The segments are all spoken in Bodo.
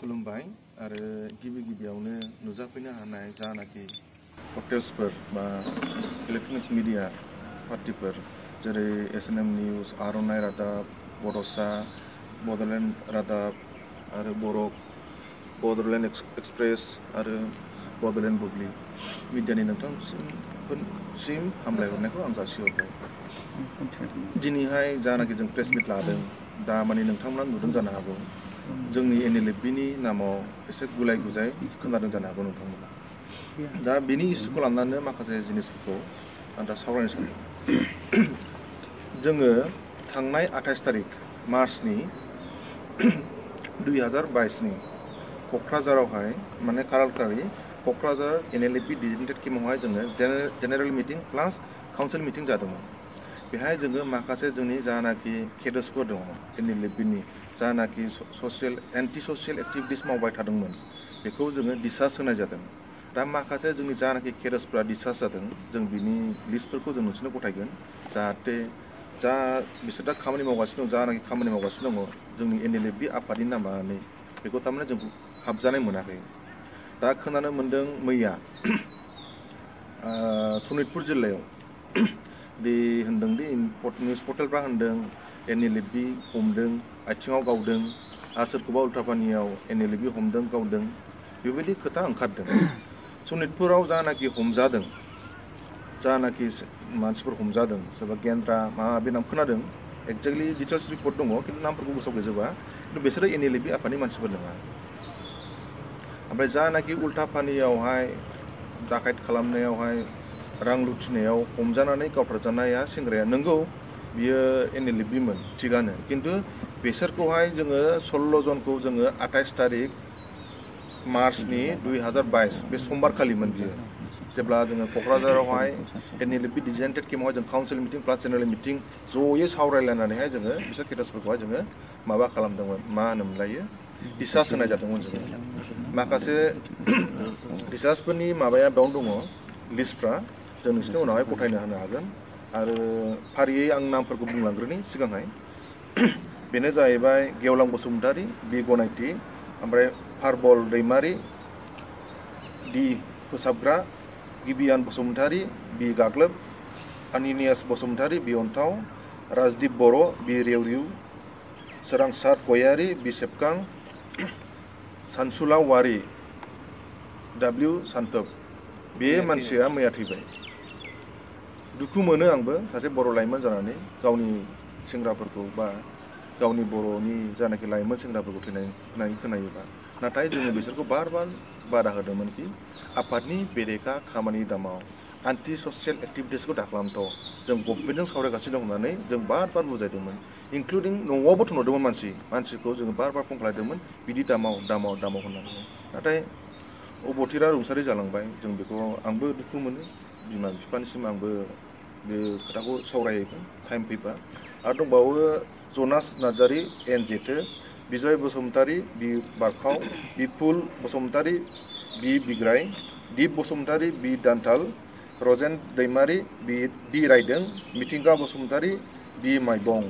खुलुमबाय आरो गिबियावनो नुजाफैनो हानाय जानाखि हटेल्सफोर बा इलेक्ट्रनिक्स मिडिया पार्टिफोर जेरै SNM निउज, आर'नाइ रादाब, बड'सा, बड'लेण्ड रादाब आरो बड'लेण्ड एक्सप्रेस आरो बड'लेण्ड बुब्लि मिडियानि नोंथांसिम हामलायहरनायखौ आं जासिहरबाय। दिनैहाय जानाखि जों प्रेस मिट लादों दा माने नोंथांमोना नुदों जानो हागौ जोंनि NLFB-नि नामाव एसे गुलाय गुजाय खोनादों जानो हागौ नोंथांमोना। दा बेनि इस्युखौ लानानै माखासे जिनिसफोरखौ आं दा सावरायनो सानदों। जोङो थांनाय 28 तारिख मार्चनि 2022नि क'क्राझारावहाय माने खारालखारि क'क्राझार NLFB डिजिटेटेड केम्पआवहाय जोङो जेनेरेल मिटिं प्लास काउन्सिल मिटिं जादोंमोन। बेहाय जोङो माखासे जोंनि जानाखि केडार्सफोर दङ NLFB-नि जानाखि एन्टि ससियेल एक्टिभिटिस मावबाय थादोंमोन बेखौ जोङो डिसचार्ज होनाय जादों। दा माखासे जोंनि जानाखि केडार्सफ्रा डिसचार्ज जादों जों बिनि लिस्टफोरखौ जों नोंसोरनो गथायगोन जाहाथे बिसोर दा खामानि मावगासिनो दं जानाखि खामानि मावगासिनो दङ जोंनि NLFB आफादनि नाम लानानै बेखौ थारमाने जों हाबजानाय मोनाखै। दा खोनानो मोन्दों मैया सनितपुर जिल्लायाव बे होनदों दि निउस पर्टेलफ्रा होनदों NLFB हमदों आथिङाव गावदों आरो सोरखौबा उल्टापानियाव NLFB हमदों गावदों बेबायदि खोथा ओंखारदों। सनितपुराव जानाखि हमजादों जानाखि मानसिफोर हमजादों सोरबा गेन्द्रा माबा नाम खोनादों एक्जेक्टलि डिटेल्स रिपर्ट दङ खिन्थु नामफोरखौ गोसोआव गैजोबा खिन्थु बिसोरो NLFB आफादनि मानसिफोर नङा। ओमफ्राय जानाखि उल्टापानियावहाय दाखायत खालामनायावहाय रां लुथिनायाव हमजानानै गावथारजानाया सेंग्राया नंगौ बियो NLFB-मोन थिगानो खिन्थु बिसोरखौहाय जोङो 16 जनखौ जोङो 28 तारिख मार्चनि 2022 बे समबारखालिमोन बियो जेब्ला जोङो क'क्राझारावहाय NLFB डिजिटेटेड केम्पआवहाय जों काउन्सिल मिटिं प्लास जेनेरेल मिटिं जयै सावरायलायनानैहाय जोङो बिसोर केडार्सफोरखौहाय जोङो माबा खालामदोंमोन मा होनोमोनलायो डिसचार्ज होनाय जादोंमोन जोङो। माखासे डिसचार्जफोरनि माबाया बेयावनो दङ लिस्टफ्रा जों नोंसोरनि उनावहाय गथायनो होनो हागोन आरो फारियै आं नामफोरखौ बुंलांग्रोनि सिगांहाय बेनो जाहैबाय गेवलां बसुमतारी बि गनायथि ओमफ्राय फारबल दैमारि डि फोसाबग्रा गिबियान बसुमतारी बि गाग्लोब आनिनियास बसुमतारी बि अन्थाव राजदीप बर' बि रेवरिउ सोरांसार गयारी बि सेबखां सानसुला वारि W सान्थोब बे मानसिया मैया थैबाय। दुखु मोनो आंबो सासे बर' लाइमोन जानानै गावनि सेंग्राफोरखौ बा गावनि बर'नि जानाखि लाइमोन सेंग्राफोरखौ थैनाय होननानै खोनायोबा नाथाय जोङो बिसोरखौ बार बादा होदोंमोन कि आफादनि बेरेखा खामानि दामाव एन्टि ससियेल एक्टिभिटिसखौ दाखालामथ' जों गभर्नमेन्टजों सावरायगासिनो दं होननानै जों बार बुजायदोंमोन इनक्लुडिं न'आवबो थुनहरदोंमोन मानसिखौ जोङो बार फन खालामदोंमोन बिदि दामाव होननानै नाथाय अबथिरा रुंसारि जालांबाय जों बेखौ आंबो दुखु मोनो बिमा बिफानिसिम आंबो बे खोथाखौ सावरायगोन टाइम फैबा आरो दंबावो जनास नार्जारी एन जेथो बिजय बसुमतारी बि बारखाव बिपुल बसुमतारी बि बिग्राय दिप बसुमतारी बि दान्थाल रजेन दैमारी बि रायदों मिथिंगा बसुमतारी बि माइबं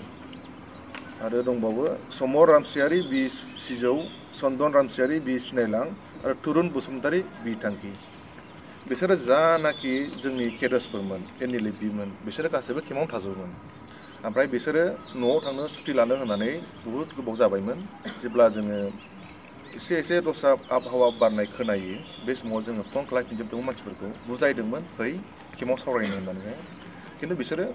आरो दंबावो समर रामसियारि बि सिजौ चन्दन रामसियारि बि सिनायलां आरो तुरुन बसुमतारी बि थांखि बिसोरो जानाखि जोंनि केडार्सफोरमोन NLFB-मोन बिसोरो गासैबो केम्पआवनो थाजोबोमोन। ओमफ्राय बिसोरो न'आव थांनो सुथि लानो होननानै बुहुद गोबाव जाबायमोन जेब्ला जोङो एसे दस्रा आबहावा बारनाय खोनायो बे समाव जोङो फन खालामफिनजोबदोंमोन मानसिफोरखौ बुजायदोंमोन फै केम्पआव सावरायनो होननानैहाय खिन्थु बिसोरो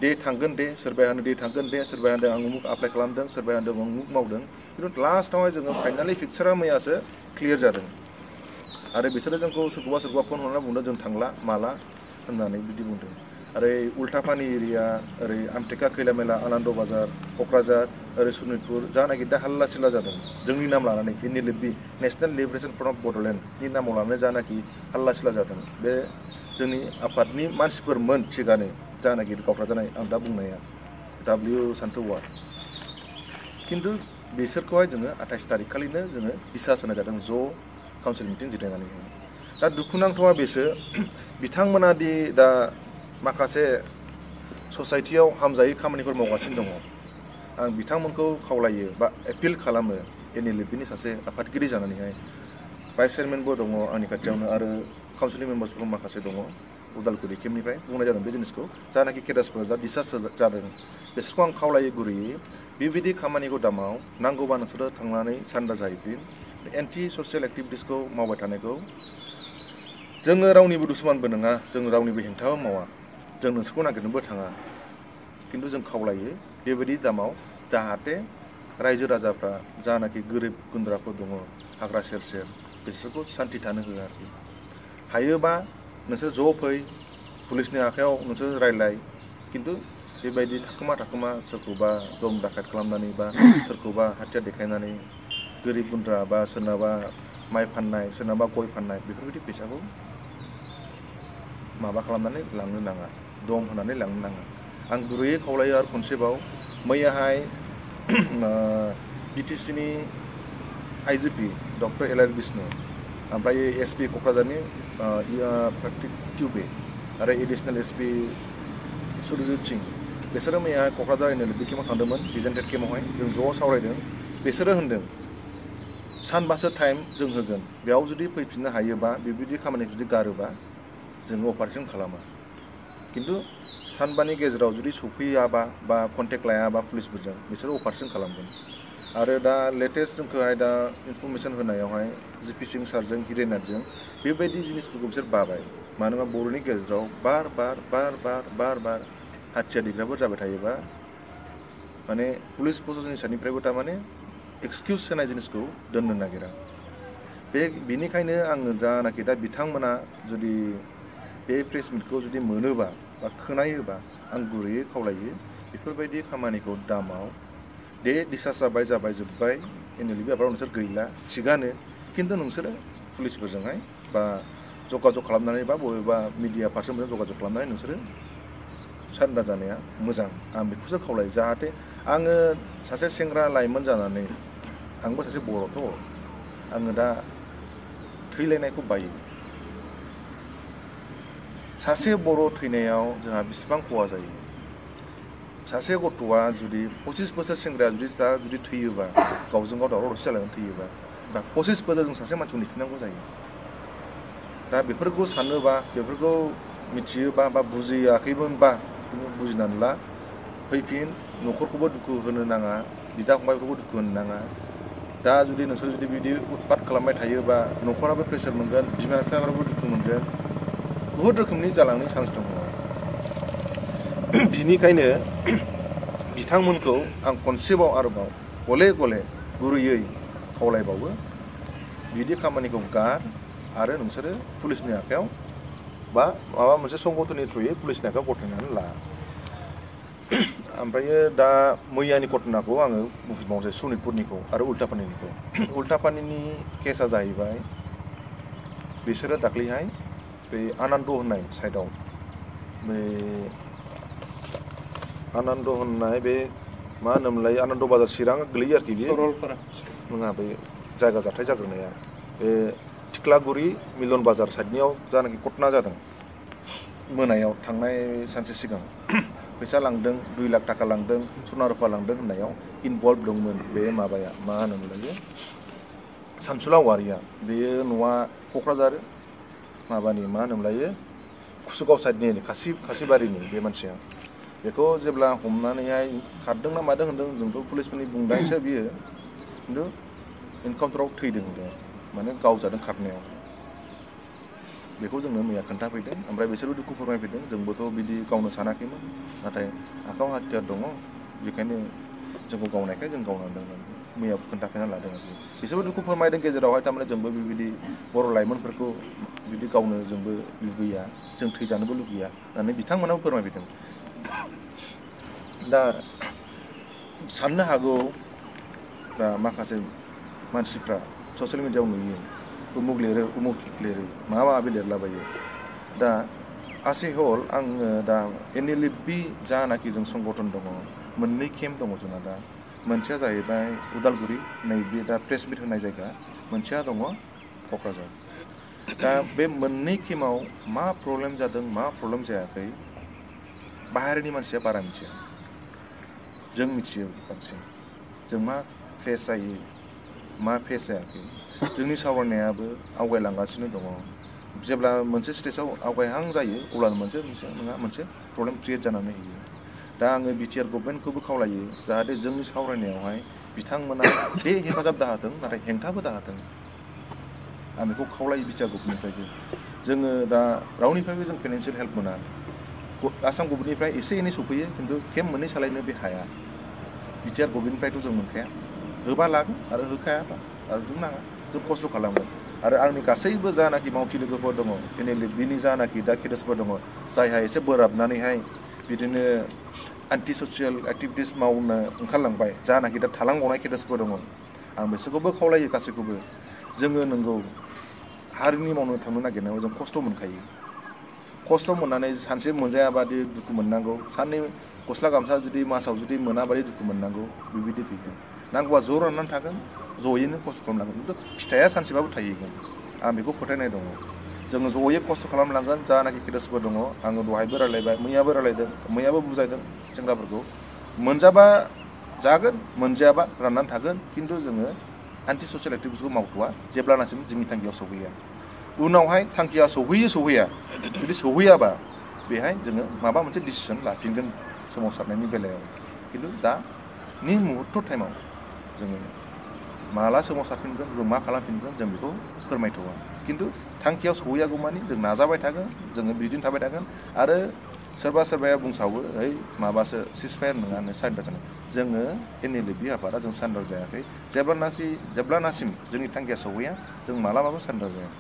दे थांगोन दे सोरबाया होनो दे थांगोन दे सोरबाया होनदों आं उमुक एप्लाइ खालामदों सोरबाया होनदों आं उमुक मावदों खिन्थु लास्टआवहाय जोङो फाइनालि पिक्सारा मैयासो क्लियार जादों आरो बिसोरो जोंखौ सोरखौबा फन हरनानै बुंदों जों थांला माला होननानै बिदि बुंदों। ओरै उल्टापानि एरिया ओरै आमटेका खैलामेला आनन्द बाजार क'क्राझार ओरै सनितपुर जानाखि दा हाल्ला सिल्ला जादों जोंनि नाम लानानै NLFB नेसनेल लिबारेसन फ्रन्ट अफ बड'लेण्डनि नामाव लानानै जानाखि हाल्ला सिल्ला जादों बे जोंनि आफादनि मानसिफोरमोन थिगानो जानाखि गावथारजानाय आं दा बुंनाया W सान्थौआ खिन्थु बिसोरखौहाय जोङो 28 तारिख खालिनो जोङो डिसचार्ज होनाय जादों ज' काउन्सिल मिटिं जिरायनानैहाय। दा दुखुनांथावा बेसो बिथांमोना दि दा माखासे ससाइटियाव हामजायै खामानिफोर मावगासिनो दङ आं बिथांमोनखौ खावलायो बा एपिल खालामो NLFB सासे आफादगिरि जानानैहाय भाइस चेयारमेनबो दङ आंनि खाथियावनो आरो काउन्सिलिं मेम्बार्सफोर माखासे दङ उदालगुरि केम्पनिफ्राय बुंनाय जादों बे जिनिसखौ जानाखि केडासफोरा दा डिसार्ज जादों बिसोरखौ आं खावलायो गुरैयै बेबायदि खामानिखौ दामाव नांगौबा नोंसोरो थांनानै सान्दा जाहैफिन एन्टि ससियेल एक्टिभिटिसखौ मावबाय थानायखौ जोङो रावनिबो दुश्मनबो नङा जों रावनिबो हेंथाबो मावा जों नोंसोरखौ नागिरनोबो थाङा खिन्थु जों खावलायो बेबायदि दामाव जाहाथे रायजो राजाफ्रा जानाखि गोरिब गुन्द्राफोर दङ हाग्रा सेर सेर बिसोरखौ सान्थि थानो होआ आरोखि हायोबा नोंसोर ज' फै पुलिसनि आखायाव नोंसोर रायलाय खिन्थु बेबायदि थाखोमा सोरखौबा दम दाखायत खालामनानै बा सोरखौबा हाथियार देखायनानै गोरिब गुन्द्रा बा सोरनाबा माइ फाननाय सोरनाबा गय फाननाय बेफोरबायदि फैसाखौ माबा खालामनानै लांनो नाङा दम होनानै लांनो नाङा आं गुरैयै खावलायो आरो खनसेबाव मैयाहाय बिटिसिनि आइजिपि डक्टर एल बिष्णु ओमफ्राय एसपि क'क्राझारनि प्राक्टिक टिउबे आरो एडिसनेल एसपि सुरजित सिं बिसोरो मैया क'क्राझार NLFB केम्पआव थांदोंमोन प्रेजेन्टेड केम्पआवहाय जों ज' सावरायदों बिसोरो होनदों सानबासो टाइम जों होगोन बेयाव जुदि फैफिननो हायोबा बेबायदि खामानिखौ जुदि गारोबा जोङो अपारेसन खालामा खिन्थु सानबानि गेजेराव जुदि सफैयाबा बा कन्टेक्ट लायाबा पुलिसफोरजों बिसोरो अपारेसन खालामगोन आरो दा लेटेस्ट जोंखौहाय दा इनफरमेसन होनायावहाय जिपि सिं सारजों हिरेनाथजों बेबायदि जिनिसफोरखौ बिसोर बाबाय मानो होनबा बर'नि गेजेराव बार बार हाथियार देग्राफोर जाबाय थायोबा माने पुलिस प्रशासननि साइडनिफ्रायबो थारमाने एक्सकिउस होनाय जिनिसखौ दोननो नागिरा बेनिखायनो आङो जानाखि दा बिथांमोना जुदि बे प्रेस मिटखौ जुदि मोनोबा बा खोनायोबा आं गुरैयै खावलायो बेफोरबायदि खामानिखौ दामाव दे डिसार्ज जाबाय जोब्बाय NLFB आफादाव नोंसोर गैला थिगानो खिन्थु नोंसोरो पुलिसफोरजोंहाय बा जगाजग खालामनानै बा बबेबा मिडिया पार्सनफोरजों जगाजग खालामनानै नोंसोरो सान्दा जानाया मोजां आं बेखौसो खावलायो जाहाथे आङो सासे सेंग्रा लाइमोन जानानै आंबो सासे बर'थ' आङो दा थैलायनायखौ बायो सासे बर' थैनायाव जोंहा बेसेबां खहा जायो सासे गथ'आ जुदि 25 बोसोर सेंग्राया जुदि थैयोबा गावजों गाव दावराव दावसि जालायनानै थैयोबा बा 25 बोसोर जों सासे मानसिखौ नेफिननांगौ जायो दा बेफोरखौ सानोबा बेफोरखौ मिथियोबा बा बुजियाखैमोनबा बुजिनानै ला फैफिन न'खरखौबो दुखु होनो नाङा बिदा फंबायफोरखौबो दुखु होनो नाङा दा जुदि नोंसोर जुदि बिदि उत्पात खालामबाय थायोबा न'खराबो प्रेसार मोनगोन बिमा बिफाफ्राबो दुखु मोनगोन बुहुत रोखोमनि जालांनायनि चान्स दङ बिनिखायनो बिथांमोनखौ आं खनसेबाव आरोबाव गले गले गुरैयै खावलायबावो बिदि खामानिखौ गार आरो नोंसोरो पुलिसनि आखायाव बा माबा मोनसे संगठननि थ्रुयै पुलिसनि आखायाव गथायनानै ला ओमफ्रायो दा मैयानि घटनाखौ आङो बुंफिनबावनोसै सनितपुरनिखौ आरो उल्टापानिनिखौ उल्टापानिनि केसा जाहैबाय बिसोरो दाख्लैहाय बे आनन्द होननाय साइडआव बे आनन्द होननाय बे मा होनोमोनलाय आनन्द बाजार चिरां गोलैयो आरोखि बे सरलपारा नङा बे जायगा जाथाय जाग्रोनाया बे थिख्लागुरि मिलन बाजार साइडनियाव जानाखि घटना जादों मोनायाव थांनाय सानसे सिगां फैसा लांदों 2 लाख थाखा लांदों सना रुफा लांदों होननायाव इनभल्भ दंमोन बे माबाया मा होनोमोनलाय सानसुला औवारिया बेयो न'आ क'क्राझार माबानि मा होनोमोनलाय कुसुगाव साइडनि खासिबारिनि बे मानसिया बेखौ जेब्ला हमनानैहाय खारदों ना मादों होनदों जोंथ' पुलिसफोरनि बुंनायसो बियो खिन्थु एनकाउन्टाराव थैदों होनदों माने गाव जादों खारनायाव बेखौ जोंनो मैया खोन्थाफैदों ओमफ्राय बिसोरबो दुखु फोरमायफैदों जोंबोथ' बिदि गावनो सानाखैमोन नाथाय आखायाव हाथियार दङ बेखायनो जोंखौ गावनायखाय जों गावनांदों मैया खोन्थाफैना लादों आरोखि बिसोरबो दुखु फोरमायदों गेजेरावहाय थारमाने जोंबो बेबायदि बर' लाइमोनफोरखौ बिदि गावनो जोंबो लुबैया जों थैजानोबो लुबैया होननानै बिथांमोनाबो फोरमायफैदों दा साननो हागौ दा माखासे मानसिफ्रा ससियेल मिडियायाव नुयो उमुक लिरो माबा माबि लिरलाबायो दा आसिहल आङो दा NLFB जानाखि जों संगठन दङ मोननै केम्प दङ जोंना दा मोनसेया जाहैबाय उदालगुरि नैबे दा प्रेस मिट होनाय जायगा मोनसेया दङ क'क्राझार दा बे मोननै केम्पआव मा प्रब्लेम जादों मा प्रब्लेम जायाखै बाहेरनि मानसिया बारा मिथिया जों मिथियो बांसिन जों मा फेस जायो मा फेस जायाखै जोंनि सावरायनायाबो आवगायलांगासिनो दङ जेब्ला मोनसे स्टेजाव आवगायहां जायो अब्लानो मोनसे प्रब्लेम क्रिएट जानानै होयो दा आङो बिटिआर गभर्नमेन्टखौबो खावलायो जाहाथे जोंनि सावरायनायावहाय बिथांमोना बे हेफाजाब दाहोथों नाथाय हेंथाबो दाहोथों आं बेखौ खावलायो बिटिआर गभर्नमेन्टनिफ्रायबो जोङो दा रावनिफ्रायबो जों फाइनान्सियेल हेल्प मोना आसाम गभर्नमेन्टनिफ्राय एसे एनै सफैयो खिन्थु केम्प मोननै सालायनो बे हाया बिटिआर गभर्नमेन्टनिफ्रायथ' जों मोनखाया होबा लागोन आरो होखायाबा आरो जों नाङा जों खस्थ' खालामगोन आरो आंनि गासैबो जानाखि मावथि लोगोफोर दङ एनएलएफबिनि जानाखि दा केडेट्सफोर दङ जायहा एसे बोराबनानैहाय बिदिनो एन्टि ससियेल एक्टिभिटिस मावनो ओंखारलांबाय जानाखि दा थालांबावनाय केडेट्सफोर दङ आं बिसोरखौबो खावलायो गासैखौबो जोङो नंगौ हारिनि मावनो थांनो नागिरनायाव जों खस्थ' मोनखायो खस्थ' मोननानै सानसे मोनजायाबादि दुखु मोननांगौ साननै गस्ला गामसा जुदि मासाव जुदि मोनाबादि दुखु मोननांगौ बेबायदि गैगोन नांगौबा ज' राननानै थागोन ज'यैनो खस्थ' खालामनांगोन खिन्थु फिथाइया सानसेबाबो थाहैगोन आं बेखौ फोथायनाय दङ जोङो ज'यै खस्थ' खालामलांगोन जानाखि केडेट्सफोर दङ आङो दहायबो रायलायबाय मैयाबो रायलायदों मैयाबो बुजायदों सेंग्राफोरखौ मोनजाबा जागोन मोनजायाबा राननानै थागोन खिन्थु जोङो एन्टि ससियेल एक्टिभिटिसखौ मावथ'वा जेब्लानासिम जोंनि थांखियाव सौहैया उनावहाय थांखिया सौहैया जुदि सौहैयाबा बेहाय जोङो माबा मोनसे डिसिसन लाफिनगोन सोमावसारनायनि बेलायाव खिन्थु दानि मुहुर्त टाइमाव जोङो माला सोमावसारफिनगोन जों मा खालामफिनगोन जों बेखौ फोरमायथ'वा खिन्थु थांखियाव सौहैयागौमानि जों नाजाबाय थागोन जोङो बिदिनो थाबाय थागोन आरो सोरबाया बुंसावो ओइ माबासो सिसफायार नङानो सारेन्डार जानाय जोङो एनएलएफबि आफादा जों सारेन्डार जायाखै जेब्लानासिम जोंनि थांखिया सौहैया जों मालाबाबो सारेन्डार जाया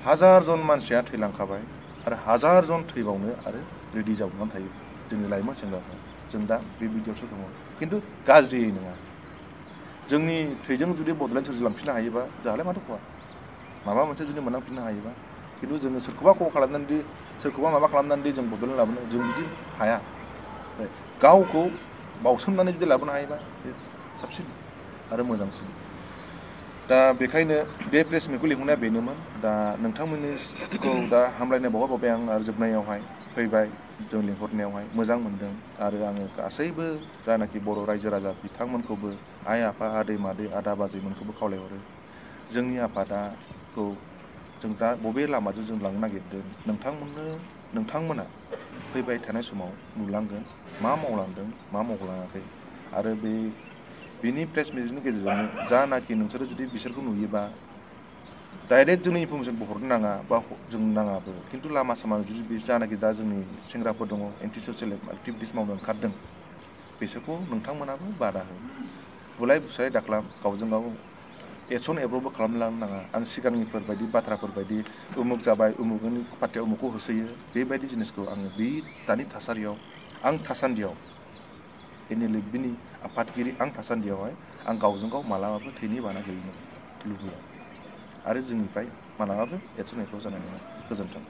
हाजार जन मानसिया थैलांखाबाय आरो हाजार जन थैबावनो आरो रेडि जाबावनानै थायो जोंनि लाइमोन सेंग्राफ्रा जों दा बे बिदियावसो दङ खिन्थु गाज्रियै नङा जोंनि थैजों जुदि बड'लेण्ड सोरजिलांफिननो हायोबा जोंहालाय माथो खहा माबा मोनसे जुदि मोनलांफिननो हायोबा खिन्थु जोङो सोरखौबा खहा खालामनानै सोरखौबा माबा खालामनानै जों बड'लेण्ड लाबोनो जों बिदि हाया गावखौ बावसोमनानै जुदि लाबोनो हायोबा बे साबसिन आरो मोजांसिन दा बेखायनो बे प्रेस मिटखौ लिंहरनाया बेनोमोन दा नोंथांमोननिखौ दा हामलायनाय बावबाय आं आरो जोबनायावहाय फैबाय जों लिंहरनायावहाय मोजां मोनदों आरो आङो गासैबो जानाखि बर' रायजो राजा बिथांमोनखौबो आइ आफा आदै मादै आदा बाजैमोनखौबो खावलायहरो जोंनि आफादाखौ जों दा बबे लामाजों जों लांनो नागिरदों नोंथांमोना फैबाय थानाय समाव नुलांगोन मा मावलांदों मा मावलाङाखै आरो बेनि प्रेस मिटनि गेजेरजोंनो जानाखि नोंसोरो जुदि बिसोरखौ नुयोबा डाइरेक्ट जोंनि इनफरमेसनखौ हरनो नाङा बा जों नाङाबो खिन्थु लामा सामा जुदि बे जानाखि दा जोंनि सेंग्राफोर दङ एन्टि ससियेल एक्टिभिटिस मावनो ओंखारदों बिसोरखौ नोंथांमोनाबो बादा हो बुलाय बुसाय दाखालाम गावजों गाव एसन एब्रबो खालामलांनो नाङा आं सिगांनिफोर बायदि बाथ्राफोर बायदि उमुक जाबाय उमुकनि पार्टिया उमुकखौ होसोयो बेबायदि जिनिसखौ आङो बे दानि थासारियाव आं थासान्दियाव एनएलएफबिनि आफादगिरि आं थासान्दियावहाय आं गावजों गाव मालाबाबो थैनि बाना गैयैनो लुबैया आरो जोंनिफ्राय मालाबाबो एसन एब्रब जानाय नङा गोजोन्थों